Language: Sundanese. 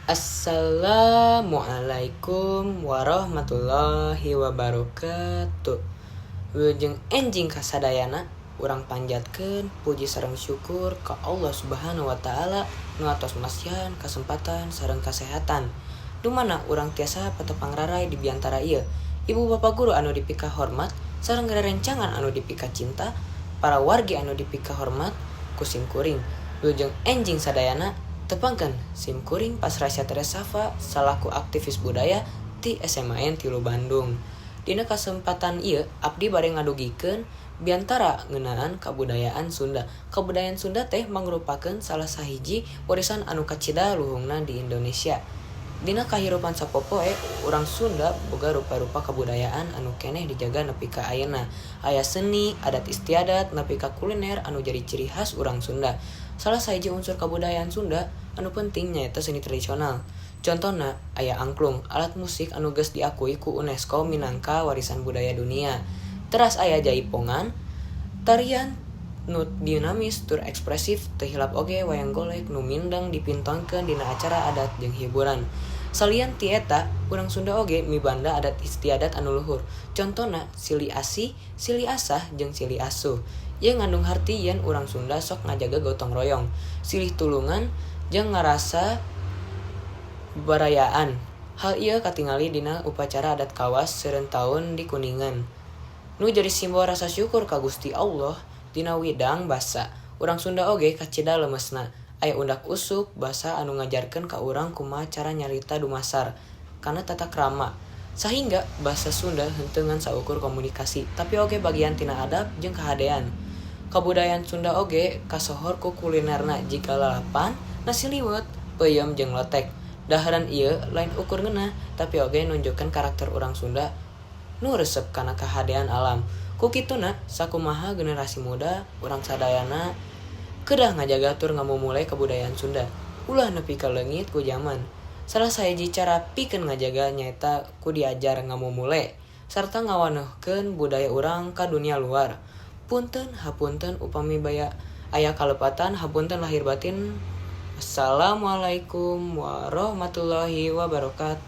Assalamualaikum warahmatullahi wabarakatuh. Wilujeng enjing kasadayana. Urang panjatkeun puji sareng syukur ka Allah Subhanahu wa Ta'ala nu atos masihan kasempatan sareng kasehatan dumana urang tiasa patepang raray di biantara ieu. Ibu bapak guru anu dipika hormat sareng rerencangan anu dipika cinta, para wargi anu dipika hormat ku sim kuring. Wilujeng enjing sadayana. Tepangkeun sim kuring, Pasrasya Teresafa, salaku aktivis budaya ti SMAN 3 Bandung. Dina kasempatan ieu abdi bade ngadugikeun biantara ngeunaan kabudayaan Sunda. Kabudayaan Sunda teh mangrupakeun salah sahiji warisan anu kacida luhungna di Indonesia. Dina kahirupan sapopoe, urang Sunda boga rupa-rupa kabudayaan anu keneh dijaga nepi ka ayeuna. Aya seni, adat istiadat, nepi ka kuliner anu jadi ciri khas urang Sunda. Salah sahiji unsur kabudayaan Sunda anu penting nyaeta seni tradisional. Contona aya angklung, alat musik anu geus diakui ku UNESCO minangka warisan budaya dunia. Teras aya jaipongan, tarian nu dinamis tur ekspresif. Teu hilap oge wayang golek nu mindeng dipintonkeun dina acara adat jeung hiburan. Salian ti eta, urang Sunda oge mibanda adat istiadat anu luhur. Contona silih asih, silih asah, jeung silih asuh. Ieu ngandung harti yen urang Sunda sok ngajaga gotong royong, silih tulungan, jeung ngarasa barayaan. Hal ieu katingali dina upacara adat kawas seureun taun di Kuningan nu jadi simbol rasa syukur ka Gusti Allah. Dina widang basa, urang Sunda oge kacida lemesna. Aya undak usuk basa anu ngajarkeun ka urang kumaha cara nyarita dumasar kana tata krama, sahingga basa Sunda henteu ngan saukur komunikasi, tapi oge bagian tina adab jeung kahadean. Kabudayaan Sunda oge kasohor ku kulinerna, jiga lalapan, nasi liwet, peuyeum jeung lotek. Daharan ieu lain ukur ngeunah, tapi oge nunjukkeun karakter urang Sunda nu resep kana kahadean alam. Ku kituna, sakumaha generasi muda, urang sadayana kedah ngajaga tur ngamumule kabudayaan Sunda, ulah nepi ka leungit ku jaman. Salah sahiji cara pikeun ngajaga nyaeta ku diajar ngamumule sarta ngawaneuhkeun budaya urang ka dunia luar. Punten hapunten upami baya aya kalepatan. Hapunten lahir batin. Assalamualaikum warahmatullahi wabarakatuh.